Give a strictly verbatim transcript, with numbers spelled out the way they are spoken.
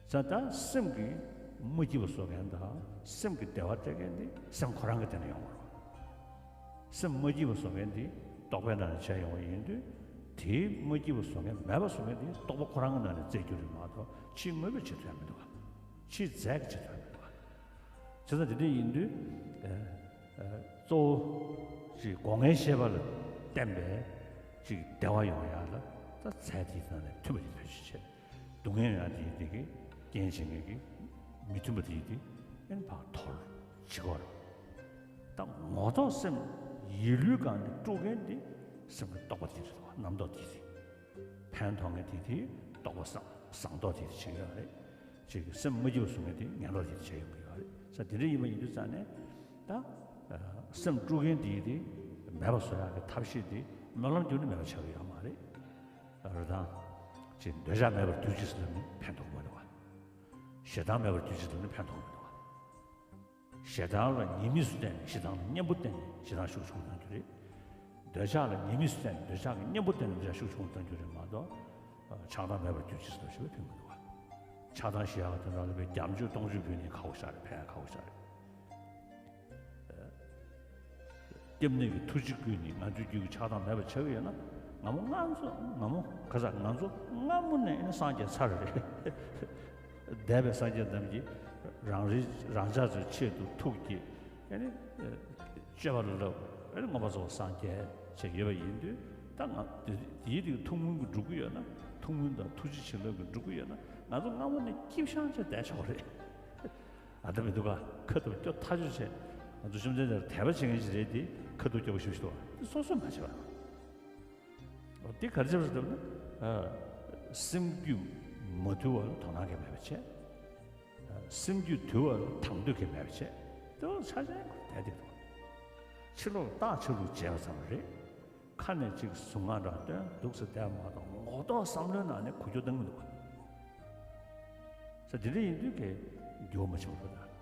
ས་ད་སེམས་ཀྱི་མ་སྐྱིད་པ་བཟོ་མཁན་དང་སེམས་ཀྱི་བདེ་བ་སྤྲད་མཁན་དེ་སེམས་ཁོ་རང་གི་སྟེང་ནས་ཡོང་བ་རེད། སེམས་མ་སྐྱིད་པ་བཟོ་མཁན་དེ་རྟོག་པའི་ནང་ནས་བྱས་ཡོང་བ་ཡིན་དུས། དེའི་མ་སྐྱིད་པ་བཟོ་མཁན་མེད་པ་བཟོ་མཁན་དེ་རྟོག་པ་ཁོ་རང་གི་ནང་ནས་རྩེ་རྒྱུ་རེད་མ་གཏོགས། ཕྱིའི་དངོས་པོས་བྱེད་ཐུབ་ཡ་མི་འདུག་ག་ཕྱིའི་རྫས་ཀྱིས་བྱེད་ཐུབ་ཡ་མི་འདུག་ག་བྱས་ཙང་དེ་འདྲ་ཡིན་དུས། ཨ། ཨ། གཙོ་བོ་ཅིག་སྒོ་ལྔའི་ཤེས་པ་ལ་བརྟེན་པའི་ཅིག་བདེ་བ་ཡོང་ཡ་ལ་ད་རྫས་དེའི་ནང་ནས་མཐུན་པ་དེ་བེད་སྤྱོད་བྱེད། སྡུག་བསྔལ་ཡང་དེའི་དེ་གི་རྐྱེན་བྱེད་མཁན་གྱི་མི་མཐུན་པ་དེའི་དེ་ཨེ་ནི་ཕར་དོར་བྱེད་དགོས་རེད། ད་ངོ་ཐོག་སེམས་ཡིད་ལུས་སྒང་ནས་དཀྲུག་མཁན་དེ་སེམས་ཀྱི་རྟོག་པ་དེ་རེད་བ། རྣམ་རྟོག་དེ་དེ། ཕན་ཐོགས་མཁན་དེ་དེ་རྟོག་པ་བཟང་བཟང་རྟོག་དེ་དེ་བྱེད་ཀྱི་ཡོད་རེད། ཅིག་སེམས་མ་སྐྱིད་པ་བཟོ་མཁན་དེ་ངན་རྟོག་དེ་དེ་བྱེད་ཡོང་གི་ཡོད་རེད། ས་དེ་འདྲ་ཡིན་པ་ཡིན་དུས་ཙང་ནས་ད་སེམས་དཀྲུག་མཁན་དེ་དེ་མེད་པ་བཟོ་ཡག་གི་ཐབས་ཤེས་དེ་སྨོན་ལམ་བརྒྱུད་ནས་མེད་པ་བྱ་གི་ཡོད་མ་རེད། རེད་དང་། ཅིག་འདོད་ཆགས་མེད་པར་གྱུར་ཅིག་ཟེར་ནས་ཕན་ཐོགས་མི་འདུག་བ། ཞེ་སྡང་མེད་པར་གྱུར་ཅིག་ཟེར་ནས་ཕན་ཐོགས་མི་འདུག་བ། ཞེ་སྡང་ལ་ཉེས་དམིགས་སུ་བལྟས་ནས་ཞེ་སྡང་ལ་གཉེན་པོ་བསྟེན་ནས་ཞེ་སྡང་ཤུགས་ཆུང་གཏོང་རྒྱུ་རེད། འདོད་ཆགས་ལ་ཉེས་དམིགས་སུ་བལྟས་ནས་འདོད་ཆགས་ཀྱི་གཉེན་པོ་བསྟེན་ནས་འདོད་ཆགས་ཤུགས་ཆུང་གཏོང་རྒྱུ་རེད་མ་གཏོགས། ཆགས་སྡང་མེད་པར་གྱུར་ཅིག་ཟེར་ཞེས་པའི་ཕན་མི་འདུག་བ། ཆགས་སྡང་ཞེ་ཡག་གི་དོན་དག་ལ་བའི་བརྒྱ་མཆོད་སྟོང་མཆོད་ཕུལ་ནས་ཁག་པོ་ཞིག་རེད། ཕན་ཁག་པོ་ཞིག་རེད། སྐྱབས་གནས་ཀྱི་ཐུགས་རྗེ་བསྐུལ་ནས་ང་ཚོའི་རྒྱུད་ཀྱི་ཆགས་སྡང་མེད་པ་བྱ་གི་ཡོད་ན། སྔ་མོ་ང་ཚོ་སྔ་མོ་ག་ས་ང་ཚོ་སྔ་མོ་ནས་ཨེ་ནི་སངས་རྒྱས་ཚར་རེད། འདས་པའི་སངས་རྒྱས་རྣམས་ཀྱིས་རང་རེ་རང་ཅག་ཚོའི་ཆེད་དུ་ཐུགས་བསྐྱེད། ཨེ་ནི་སྤྱོད་པ་ལ་བསླབ། ཨེ་ནི་མངོན་པར་རྫོགས་པར་སངས་རྒྱས་བྱས་ཡོད་པ་ཡིན་དུས། ད་ང་དེ་དེའི་རིགས་ཐུགས་སྨོན་གྱིས་འགྲུབ་ཀྱི་ཡོད་ན། ཐུགས་སྨོན་དང་ཐུགས་རྗེ་བྱིན་རླབས་ཀྱིས་འགྲུབ་ཀྱི་ཡོད་ན། ང་ཚོ་སྔ་མོ་ནས་སྐྱིད་ཤང་བྱས་བསྡད་ཆོག་རེད། ཨ། ད་མི་འདུག་ག་ཁ་ཐུག་སྐྱོ་ཐག་ཆོད་བྱས། ང་ཚོ་བཅོམ་ལྡན་འདས་ལ་དད་པ་བྱེད་མཁན་ཞིག་རེད་དེ། ཁ་ཐུག་སྐྱོ་པོ་ཞེ་པོ་ཞིག་འདུག་ག་དེ་སོ་སོས་མ་བྱས་པ་རེད། འོ་དེ་ག་རེ་བྱས་པ་རེད་ལབ་ན། ཨ། སེམས་རྒྱུད་མ་དུལ་བ་ལ་དོ་སྣང་གང་མེད་པ་བྱས། ཨ། སེམས་རྒྱུད་དུལ་བ་ལ་དང་འདོད་གང་མེད་པ་བྱས། དེ་བ་ཆ་ཅན་ཁོ་དེ་འདུག་ཕྱི་ལོགས་ལ་རྟག་ཆ་ལུགས་བྱས་པ་ཙམ་རེད། ཁ་ནས་ཅིག་གཟུངས་སྔགས་འདྲ་འདོན་འདུག་ཟེར་བསྡད་མ་གཏོགས། ངོ་ཐོག་བསམ་བློའི་ནང་ནས་འགུལ་སྐྱོད་གཏོང་གི་མི་འདུག་ག་ས་དེ་འདྲ་ཡིན་དུས་ཀྱི་འགྱུར་བ་མ་ཕྱིན་པ་རེད།